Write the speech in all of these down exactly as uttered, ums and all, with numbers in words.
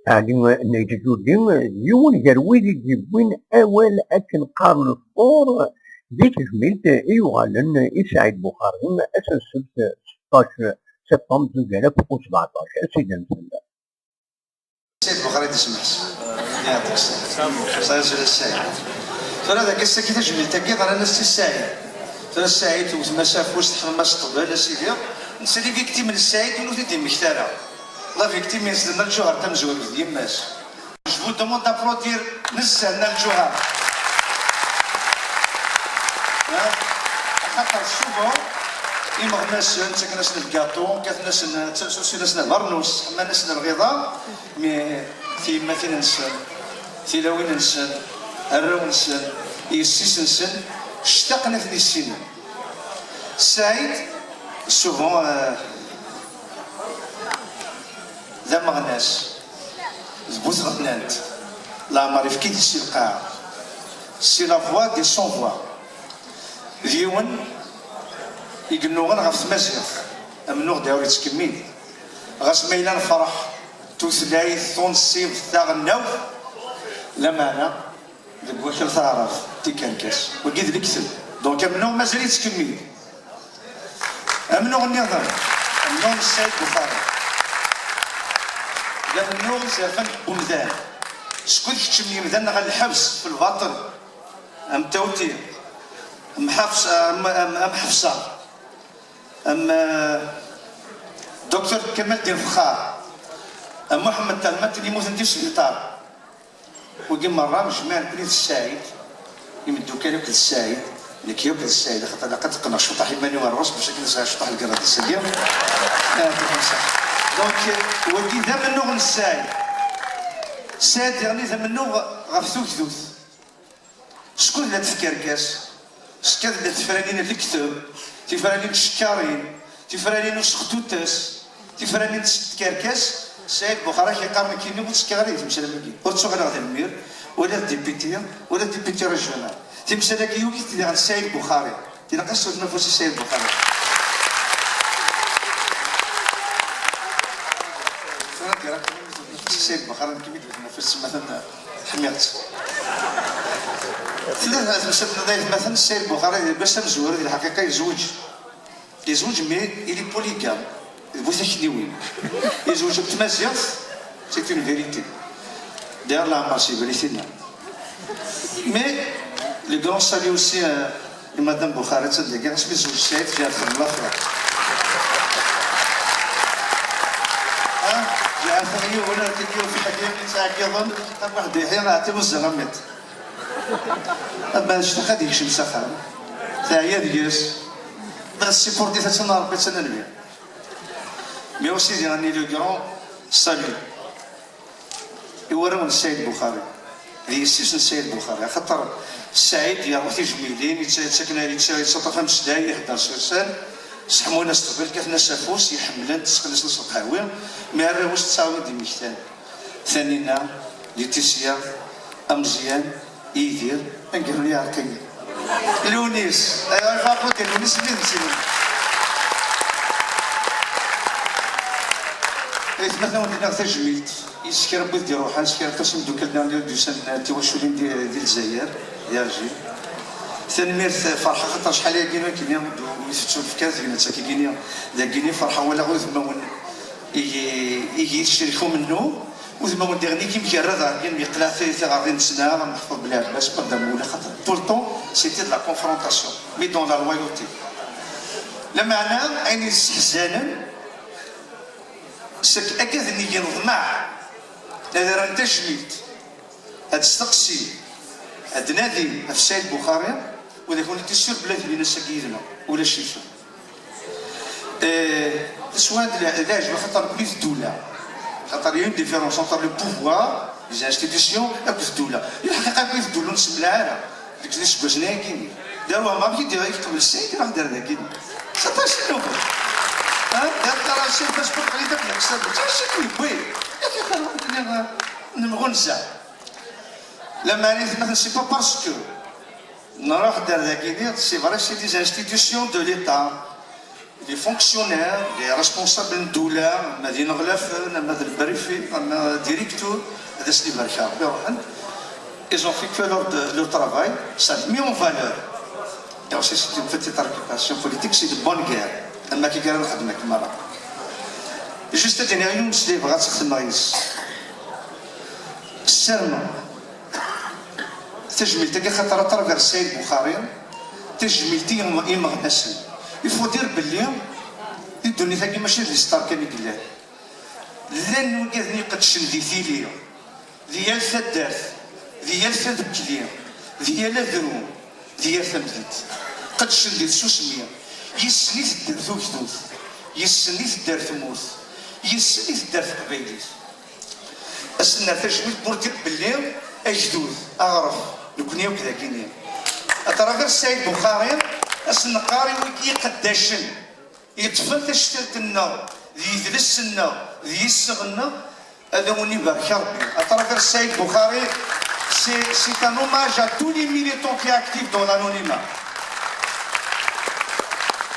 Ɛli Nna Yeǧǧuǧǧudi d yiwen gar wid i d-yewwin awal akken qqaren lfur di tejmilt i yuɣalen i Saɛid Buxari ass n ssebt seṭṭac septembre zuǧ alaf u sbeɛṭac. A sidi-nsen. Saɛid Buxari d isem-is. Yeɛṭi-k ṣṣeḥḥa. Ṣṣeḥḥa. Tura dagi, ass-agi tajmilt-agi ɣran-as i Saɛid. Tura Saɛid, tewtem-as afus, teḥmam-as ṭṭbel, a sidi. Netta d victime n Saɛid, ur t-id-yemmekta ara. La victime-ines d Nna Lǧuher Tamezwarut d yemma-s. Je vous demande d'applaudir nezzeh Nna Lǧuher. Ha? Axaṭer souvent, imeɣnasen ttaken-asen lgaṭu, kkaten-asen, ttasusin-asen abernus, ḥman-asen lɣiḍa, mais tiyemmatin-nsen, tilawin-nsen, arraw-nsen, yessi-s-nsen, ctaqen ad ten-issinen. Saɛid, souvent, euh, d ameɣnas, d bu tɣennant, leɛmer ifka-t si lqaɛa. C'est la voix des sans voix. D yiwen i yennuɣen ɣef tmaziɣt, amennuɣ d ur yettkemmil. Ɣas ma yella nefṛeḥ, tutlayt, tunṣibt, taɣelnawt, lameɛna deg wakal taɛrabt, tikerkas. Wagi d lekdeb. Donc, amennuɣ mazal yettkemmil. Amennuɣ nniḍen, amennuɣ n Saɛid Buxari. D amennuɣ zerfan deg umdan. Skud keččmen yimdanen ɣer lḥebs, fi lbaṭel, am Tawti, am Ḥafs-, am, am, am Ḥefsa, am, eh, Docteur Kamaldin Fexxar, am Muḥemmed Talmat, i yemmuten di sbiṭar. Wigi merra mjemmaɛen-ken-id Saɛid, imeddukal akk d Saɛid, nekk akk d Saɛid, axaṭer ilaq ad qqneɣ cwiṭaḥ iman-iw ar ɣur-s bac akken ad sɛiɣ cwiṭaḥ n lgirra di sadi. Donc, wagi d amennuɣ n Saɛid. Saɛid diɣen d amennuɣ ɣef tugdut. Skud la tkerkas, skud la tifranin n lekdeb, tifranin n tcekkarin, tifranin n usextutas, tifranin n tkerkas, Saɛid Buxari ak-yeqqar nekkini ur ttekkiɣ ara di temsal am wigi. Ur ttuɣaleɣ d lmir, wala d dipiti, wala d dipiti régional. Timsal-agi yugi-t diɣen Saɛid Buxari. Ilaq ad s-tewtem afus i Saɛid Buxari. Tura ad d-yerr Saɛid Buxari, nekkini d-wten afus, ttmetten. Ḥmiɣ-tt. Tella temsalt-nniḍen ay atmaten, Saɛid Buxari, deg wass amezwaru, di lḥaqiqa, yezweǧ. Yezweǧ, mais il est polygame. D bu takniwin. Yezweǧ akked tmaziɣt, c'est une vérité. D'ailleurs, leɛmer s yebra i tinna. Mais, le grand salut aussi, euh, i Madame Buxari, d tadagi, asmi tezweǧ Saɛid, ǧiɛet xdem lafra. Ah, ǧiɛet yiwen, akken yiwen ḥaǧa, yettɛeggiḍen, am waḥed iḥya, aɛti uzzeɣ amiṭ. Ama tectaq ad yekcem s axxam, teɛya deg-s, ma tessipurti-t attan Rebbi, attan Nnbi. Mais aussi, diɣen, le grand salut i warraw n Saɛid Buxari, d yessi-s n Saɛid Buxari, axaṭer Saɛid yerwa tijmilin, yetta-, yettaken, yetta-, yettaṭṭaf ameslay, ihedder s iɣsan, seḥmun-as ṭṭbel, kkaten-as afus, iḥemmlen, ttesqen-as s lqahwi, mi arraw-is ttawin-d imektan. Tanina, Leticia, Ameẓyan, Yidir, aneggaru n yiɛerqiyen. Lunis, ayɣer Faruq d Lunis d idles-inu. Aytmaten, ad wen-d-iniɣ tajmilt, s kra n wid d-iruḥen, s kra aṭas n imeddukal-nneɣ i d-yusan, n tiwaculin di, di Lezzayer, di Alger. Tanemmirt, ferḥeɣ xaṭer acḥal ayagi akken i d-, i tettunefk ara tegnet akkagini, dagini ferḥeɣ walaɣ udmawen i, i yi-tcerken umennuɣ. Udmawen diɣen i yimgarad ɣer yim yeqleɛ ti-, tiɣerdi-nsen, am Meḥfud Belɛebbas, Qudam Wula, xaṭer tout le temps, c'était de la confrontation, mais dans la loyauté. Lameɛna, ayen yesseḥzanen, c'est que agaden-agi n ḍmeɛ, ad rren tajmilt, ad steqsin, ad nadin ɣef Saɛid Buxari, u d akk-nni sûr belli ad ilin ass-agi yid-neɣ, ulac-iten. Eh, teswa d le-, d leɛjeb, axaṭer nekkni d ddula. Axaṭer il y a une différence entre le pouvoir, les institutions, akked ddula. Di lḥaqiqa, akked ddula ur nsemlaɛ ara. Deg iseggasen-agi. Dar Wahma, amek i d-iqbel Saɛid, rax dar dagi. C'est facile, non? Hein? Dar Karachi, le passeport, qrib ad d-yeqsam. C'est facile, oui. Yak, yak, yak, nemɣunza. Lameɛna, c'est pas parce que nruḥ-d ar dagi, c'est vrai, c'est des institutions de l'État. Les fonctionnaires, les responsables n ddula, ama d ineɣlafen, ama d lbrifi, ama directeur, ad asen-ibarek Rebbi, ruḥen. Ils ont fait que leur, leur travail, ça a mis en valeur. Et aussi, c'est une petite réputation politique, c'est de bonne guerre. Am akka i ara nexdem akken merra. Juste ad d-iniɣ yiwen umeslay, bɣiɣ ad t-xedmeɣ yis. Ssarmeɣ tajmilt-agi, xaṭer à travers Saïd Buxari, tajmilt i yim-, imeɣnasen. Il faut dire belli di ddunit-agi mačči d l'histoire kan i yellan. Llan wigaden iqeddcen di tili, di yal taddart, di yal tadukli, di yal adrum, di yal tamdint. Qeddcen di tsusmi, yes-sen i tedder tugdut, yes-sen i tedder tmurt, yes-sen i tedder teqbaylit. Ad sen-nerr tajmilt pour dire belli agdud, aɣref, nekkni akk dagini. À travers Saïd Buxari, ad sen-neqqar i wigi iqeddacen yeṭṭfen tactalt-nneɣ, d yidles-nneɣ, d yisseɣ-nneɣ, ad awen-ibarek Rebbi. À travers Saïd Buxari, c'est, c'est un hommage à tous les militants qui actifs dans l'anonymat.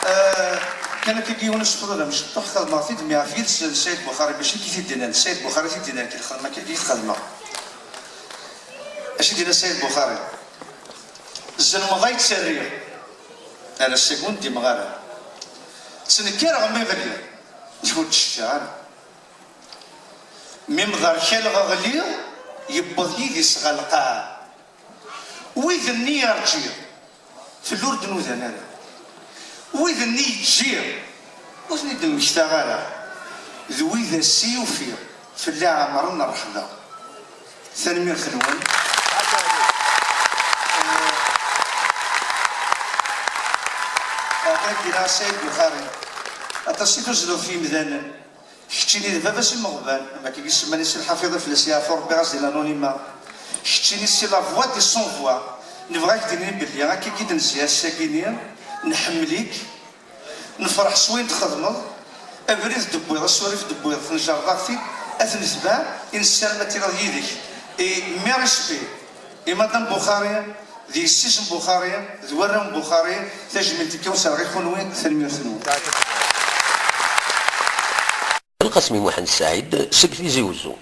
Euh, kan akka yiwen usefḍel amecṭuḥ xedmeɣ-t-id, mi ɣef yiles n Saïd Buxari, mačči ki t-id-yennan, Saïd Buxari t-id-yennan, ki lxedma akka i t-xedmeɣ. Acu i d-yenna Saïd Buxari? Zelmeḍ ay ttarriɣ, ar ass-agi ur ndimeɣ ara. Ttnekkareɣ mi ɣliɣ, ur d-cfiɣ ara. Mi mḍerkaleɣ ɣliɣ, yewweḍ yid-s ɣer lqaɛa. Wid-nni i rǧiɣ, fell-i ur d-nudan ara. Wid-nni i ǧǧiɣ, ur ten-id-mmektaɣ ara. D wid ass i ufiɣ, fell-i ɛemren rreḥba. Tanemmirt-nwen. Eh, akken i d-yenna Saïd Buxari, aṭas i tuzleḍ f yimdanen. Keččini d baba-s imeɣban, am akken i semman i Si Lḥafiḍ, fell-as yeɛfu Rebbi, ɣas di l'anonymat. Keččini c'est la voix des sans voix. Nebɣa ad k-d-nini belli akka i d-nezzi ass-agi-ni, nḥemmel-ik, nefreḥ s wayen txedmeḍ, abrid d-tewwiḍ, asurif d-tewwiḍ, tnejreḍ-aɣ-t-id, ad t-netbeɛ, i nessaram ad tiliḍ yid-k. Et mes respects i Madame Buxari, d yessi-s n Buxari, d warraw n Buxari, tajmilt-agi i wen-serreɣ i kunwi, tanemmirt-nwen. Belqasem Muḥend Saɛid seg Tizi Uzzu.